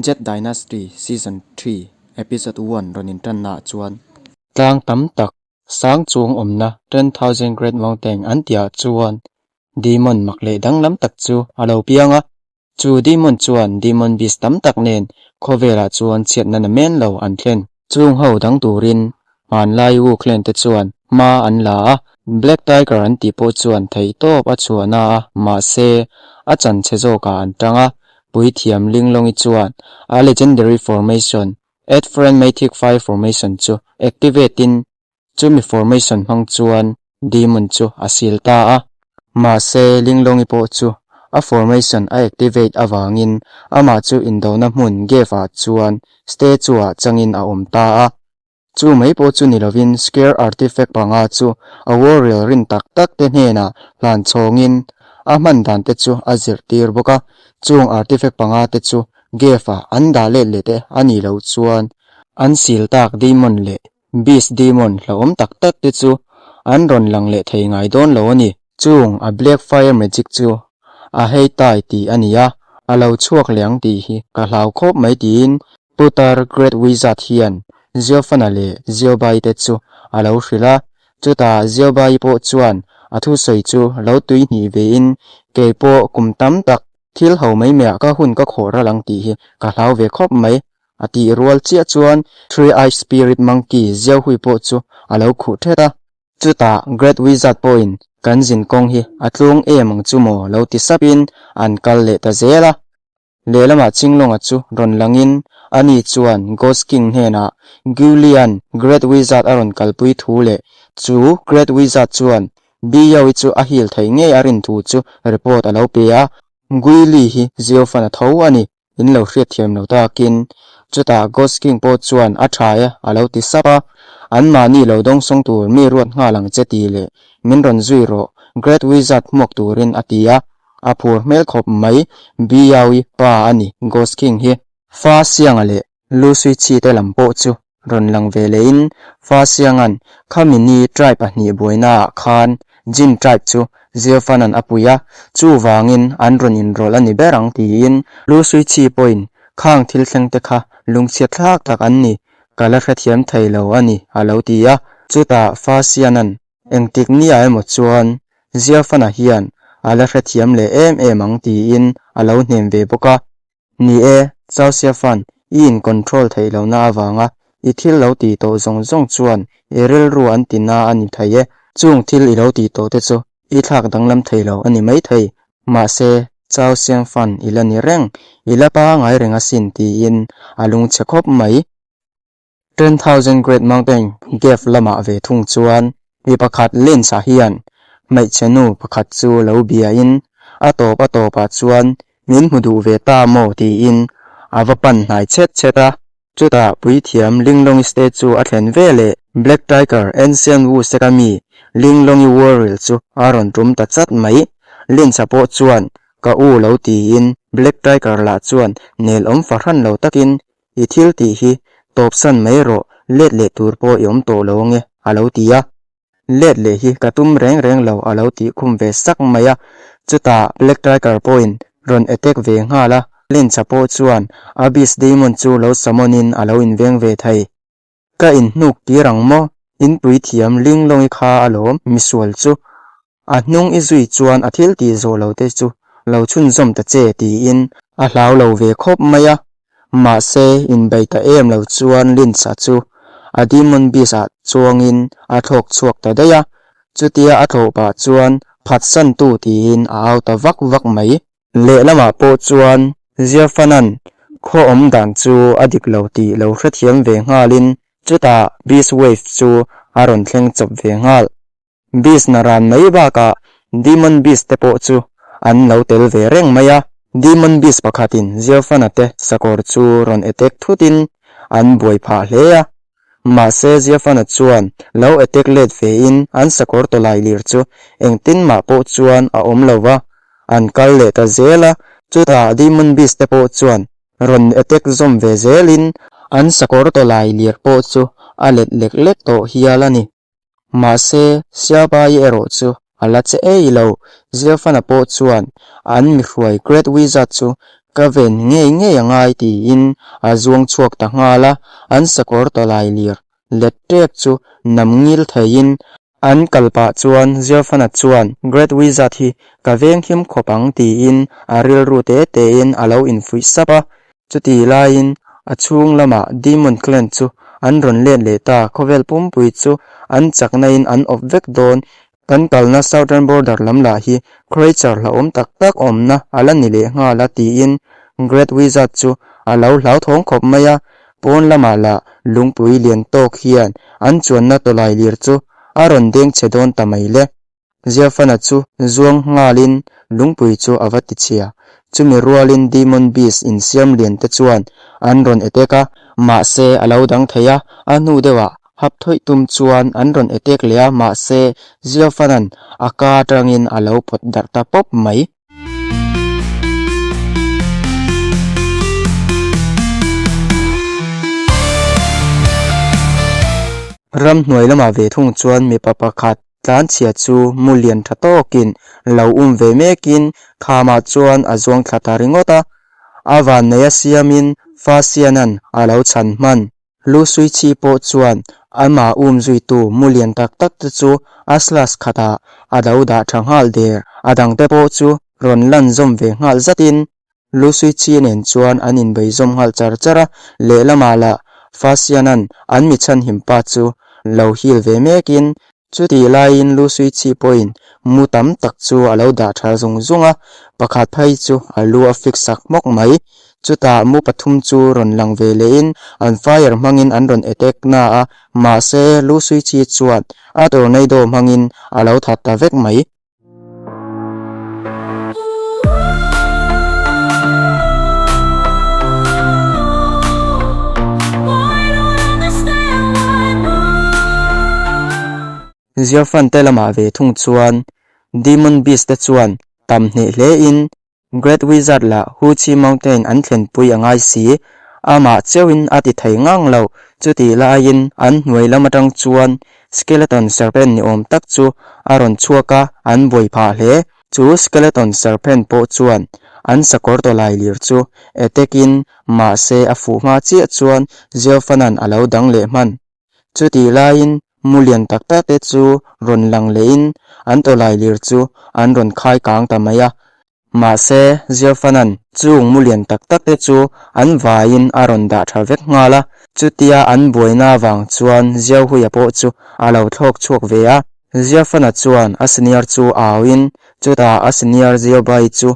Jade Dynasty Season 3 Episode 1 rawn intannaah chuan tlang tam tak sang chuang awmna 10,000 Great Mountain an tihah chuan demon mak leh danglam tak chu a lo piang a. Chu demon chuan demon beast tam tak nen khawvelah chuan chhiatna na men lo an thlen. Chung ho dang turin hmanlai Wu clan te chuan hma an la a, Black Tiger an tih pawh chuan theihtawp a chhuahna a, mahse a chan chhe zawkah an tang a, puithiam Linglongi chuan a legendary formation, Eight Friend Mythic Fire Formation chu activate in Chumi formation hmang chuan Demon chu a sil ta a. Mahse, Linglongi pawh chu a formation a activate avangin amah chu indona hmun Gave ah chuan statue ah changin a awm ta a. Chu mai pawh chu ni lovin Scare Artifact panga chu a warrior rin tak tak te hnenah hlan chhawngin a hman dan te chu a zirtir bawk a. Chung artifact panga te chu Gave ah an dah let leh te a nih loh chuan an sil tak Demon leh Beast Demon hlauhawm tak tak te chu an rawn lang leh thei ngai dawn lo a ni. Chung a Black Fire Magic chu a hei tai tih a ni a, a lo chhuak leh ang tih hi ka hlau khawp mai tiin Putar Great Wizard hian Ziofana leh Ziobai te chu a lo hrilh a. Chutah Ziobai pawh chuan a thusawi chu lo tui hnih vein kei pawh kum tam tak thil ho mai maiah ka hun ka khawh ral ang tih hi ka hlau ve khawp mai. A tih rual chiah chuan Three Eyed Spirit Monkey Ziahui pawh chu a lo khuh thet a. Chutah Great Wizard pawhin kan zin kawng hi a tlung em ang chu maw lo ti sapin an kal leh ta zel a. Lehlamah Chinglonga chu rawn langin ani chuan Ghost King hnenah Guilian Great Wizard a rawn kalpui thu leh chu Great Wizard chuan Biyaui chu a heal thei ngei a rin thu chu report a lo pe a. Guili hi Ziofan a tho a ni. In lo hriatthiam lo takin chutah Ghost King pawh chuan a tha e a lo ti sap a, anmahni lo dawngsawng tur mi ruat nghal ang che tih leh min rawn zui rawh Great Wizard hmuak turin a ti a, a phur hmel khawp mai Biaui pa a ni Ghost King hi. Fa Sianga leh Lusui chhi te lam pawh chu rawn lang ve lehin Fa Sianga'n khami ni tribe pahnih buainaah khan Jin tribe chu Ziofana'n a pui a, chuvangin an rawn inrawlh a ni ber ang tiin Lusui chhi pawhin khang thil thleng te kha lungchhiat thlak tak an ni, ka la hrethiam thei lo a ni a lo ti a. Chutah Fa Siana'n engtik nia emaw chuan Ziofana hian a la hrethiam leh em em ang tiin a lo hnem ve bawk a. Ni e, Chao Xiafan, i in control theih lohna avanga i thil lo tih tawh zawng zawng chuan i rilru an ti na a ni thei e. Chung thil i lo tih tawh te chu i thlak danglam thei lo a ni mai thei. Mahse, Chao Xiangfan i la ni reng, i la pangai reng asin tiin a lungchhe khawp mai. 10,000 Great Mountain Gave lamah ve thung chuan mi pakhat Lynch-a hian hmeichhe nu pakhat chu lo biain a tawp a tawpah chuan min hmu duh ve ta maw tiin a va pan hnai chhet chhet a. Chutah puithiam Linglongi statue a thlen ve leh Black Tiger Ancient Wu Sek-a mi Linglongi Warrior chu a rawn tum ta chat mai. Lynch-a pawh chuan ka u lo tiin Black Tiger lah chuan nel awm fahran lo takin I thil tih hi tawpsan mai rawh, let leh tur pawh i awm tawh lo ange, a lo ti a. Let leh hi ka tum reng reng lo, a lo tih khum ve sak mai a. Chutah Black Tiger pawhin rawn attack ve nghal a, Lynch-a pawh chuan a Beast Demon chu lo summon in a lo inveng ve thei. Ka inhnuk tir ang maw? Inpui thiam Linglongi kha alawm, misual chu. A hnung i zui chuan a thil tih zawh lo te chu lo chhunzawm ta che tiin a hlau lo ve khawp mai a. Mahse, inbei ta em lo chuan Lynch-a chu a Demon Beast ah chuangin a thlawk chhuak ta daih a. Chutia a thlawh pah chuan phatsantu tiin a au ta vak vak mai. Lehlamah pawh chuan Ziafanan khaw awm dan chu a dik lo tih lo hrethiam ve nghalin chutah Beast Wave chu a rawn thleng chawp ve nghal. Beast naran mai bakah Demon Beast te pawh chu an lo tel ve reng mai a. Demon Beast pakhatin Ziafana te sakawr chu rawn attack thutin an buai phah hle a. Mahse Ziafana chuan lo attack let vein an sakawr tawlai lir chu engtin mah pawh chuan a awm lo va, an kal leh ta zel a, chutah Demon Beast te pawh chuan rawn attack zawm ve zelin an sakawr tawlai lir pawh chu a let lek lek tawh hial a ni. Mahse Siabai erawh chu a la che ei lo, Ziafana pawh chuan an mihruai Great Wizard chu. Ka ven ngei ngei a ngai tiin a zuang chhuak ta nghal a, an sakawr tawlai lir let tep chu nam ngil theiin an kal pah chuan Ziafana chuan Great Wizard hi ka veng him khawp ang tiin a rilru te tein a lo infuih sap a. Chutih laiin a chhung lamah Demon Clan chu an rawn let leh ta, khawvel pumpui chu an chakna in an awp vek dawn Kan kalna Southern Border lam lah hi creature hlauhawm tak tak awmna a la ni leh nghal a tiin Great Wizard chu a lo hlauthawng khawp mai a, pawn lamah lah lungpui lian tawk hian an chuanna tawlai lir chu a rawn deng chhe dawn ta mai le. Ziafana chu zuang nghalin lungpui chu a va ti chhia. Chumi rualin Demon Beast insiam lian te chuan an rawn attack a, mahse a lo dang thei a, a hnu deuhah Hap thawih tum chuan an rawn etek leh a, mahse Ziofana'n a ka atangin a lo pawt darh ta pawp mai. Ramhnuai lamah ve thung chuan mipa pakhat tlanchhia chu mu lian tha tawkin lo um ve mekin khamah chuan a zuang thla ta ringawt a, a vanneia siamin Fasiana'n a lo chhan hman. Lu Suichi pawh chuan amah um zuitu mu lian tak tak te chu a slash khatah a lo dah tha nghal der. A dangte pawh chu rawn lan zawm ve nghal zatin Lu Suichi nen chuan an inbei zawm nghal char char a, lehlamah lah Fasiana'n an mi chhanhim pa chu lo heal ve mekin Chutih laiin Lu Suichi pawhin mu tam tak chu a lo dah tha zung zung a, pakhat phei chu a lu a fix sak hmawk mai. Chutah mu pathum chu rawn lang ve lehin an fire hmangin an rawn attack na a, mahse Lu Suichi chuan a tornado hmangin a lo that ta vek mai. Ziafan te lamah ve thung chuan Demon Beast te chuan tam hneh hle in Great Wizard lah Huchi Mountain an thlenpui a ngai si. Amah cheuhin a ti thei ngang lo. Chutih laiin an hnuai lam atang chuan Skeleton Serpent ni awm tak chu a rawn chhuak a, an buai phah hle. Chu Skeleton Serpent pawh chuan an sakawr tawlai lir chu attack in mahse a fuh hma chiah chuan Zeofanan a lo dang leh hman. Chutih laiin mu lian tak tak te chu rawn lang lehin an tawlai lir chu an rawn khai kang ta mai a. Mahse, Ziafanan chung mu lian tak tak te chu an vaiin a rawn dah tha vek nghal a. Chutia an buaina avang chuan Ziahuia pawh chu a lo thlawk chhuak ve a. Ziafana chuan a senior chu auin chutah a senior Ziabai chu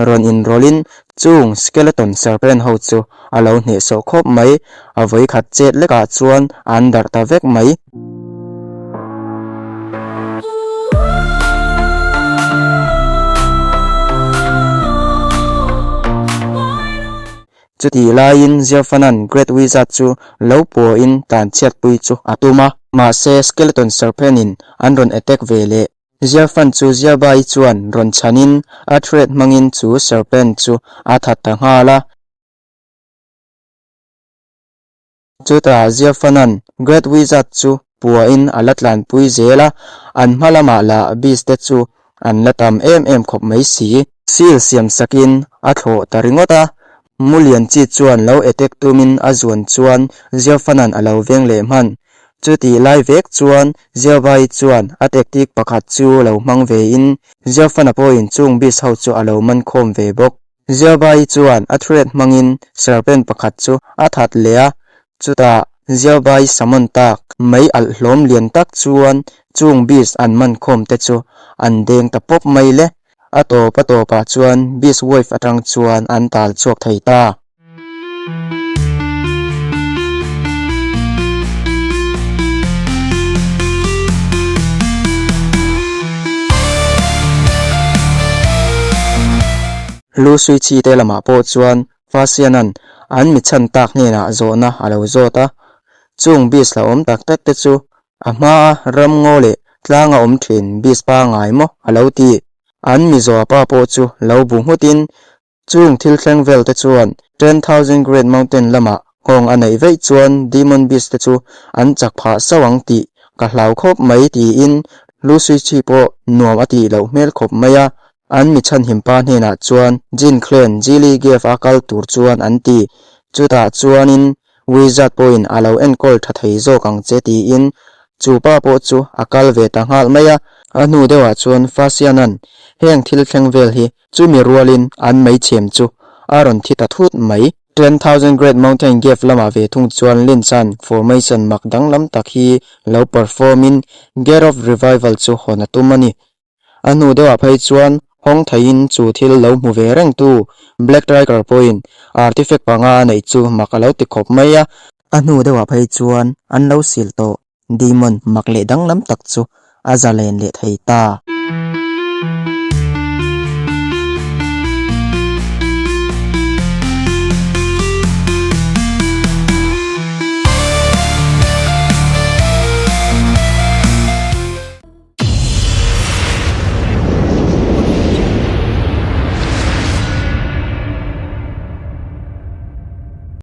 rawn inrawlhin chung skeleton serpent ho chu a lo hnehsawh khawp mai. A vawikhat chet lekah chuan an darh ta vek mai. Chutih laiin Ziafanan Great Wizard chu lo puahin tlanchhiatpui chu a tum a. Mahse Skeleton Serpent-in an rawn attack ve leh. Ziafan chu Ziabai chuan rawn chhanin a thread hmangin chu Serpent chu a that ta nghal a. Chutah Ziafanan Great Wizard chu puahin a la tlanpui zel a, an hma lamah lah beast te chu an la tam em em khawp mai si. Seal siam sakin a thlawh ta ringawt a, Mulian chi chuan lo attack tumin a zuan chuan Ziafanan a lo veng leh hman. Chutih lai vek chuan Ziabai chuan a tactic pakhat chu lo hmang vein Ziafana pawhin chung beast ho chu a lo man khawm ve bawk. Ziabai chuan a thread hmangin serpent pakhat chu a that leh a, chutah Ziabai summon tak mei alh hlawm lian tak chuan chung beast an man khawm te chu an deng ta pawp mai le. A tawp a tawpah chuan beast wave atang chuan an tal chhuak thei ta. Lu Suichi te lamah pawh chuan Fasianan an mi chhan tak hnenah zawhna a lo zawt a, chung beast hlauhawm tak tak te chu a hmaa ramngaw leh tlanga awm thin beast pangai maw a lo ti. An mi zawhpa pawh chu lo bu nghutin Chung thil thleng vel te chuan 10,000 Great Mountain lamah nghawng a neih veih chuan Demon Beast te chu an chak phah sauh ang tih ka hlau khawp mai tiin Lu Suichi pawh nuam a tih loh hmel khawp mai a. An mi chhanhim pa hnenah chuan Jin Clan Jili Gave a kal tur chuan an ti. Chutah chuanin Wizard pawhin a lo enkawl tha thei zawk ang che tiin chu pa pawh chu a kal ve ta nghal mai a. A hnu deuhah chuan Fasiana'n heng thil thleng vel hi chumi rualin an meichhem chu a rawn thi ta thut mai. 10,000 Great Mountain Gave lamah ve thung chuan Lynch-a'n formation mak danglam tak hi lo perform-in Gate of Revival chu hawn a tum a ni. A hnu deuhah phei chuan hawng theiin chu thil lo hmu ve rengtu Black Tiger pawhin artifact panga a neih chu mak a lo ti khawp mai a. A hnu deuhah phei chuan an lo sil tawh demon mak leh danglam tak chu a zalen leh thei ta.